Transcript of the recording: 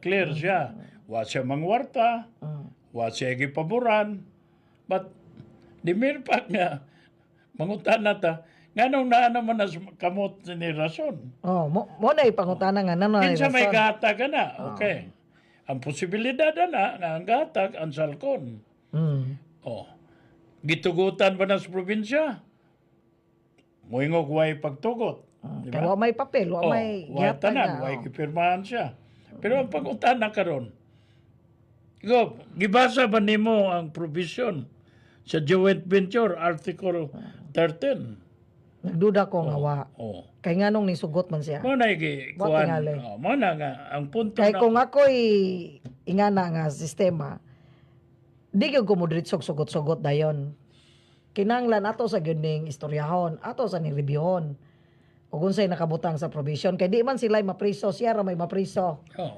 Clear siya. Wa siya mangwarta, wa siya gipaboran. But the mere fact nga mangutana ta, nganong naa naman na kamot ni Rason? Oh, mo na ipangutana nga nano na Kinsa may rason. gahatag na? Okay. Ang posibilidad na nga ang gahatag ang Salcon. Oh. Gitugutan ba na sa probinsya? Moingog way pagtugot. Di Kay ba? wa may papel, wa Oh, may way gihatag tanan, na. Way gipirmahan siya. Pero ang pangutana karon, Gob, gibasa ba nimo ang provision sa joint venture, Article 13? Nagduda ko nga wa. Oh. Kay nganong nisugot man siya? Mo na gi Wa kuan. tingali. Oh, mo na nga ang punto Kay na kung ako'y ingana nga sistema, di gyud ko mo sugot-sugot dayon. Kinahanglan ato sa gyud ning istoryahon, ato sa ning reviewon. Ug unsay nakabutang sa provision kay di man sila mapriso, siya ra may mapriso. Oh.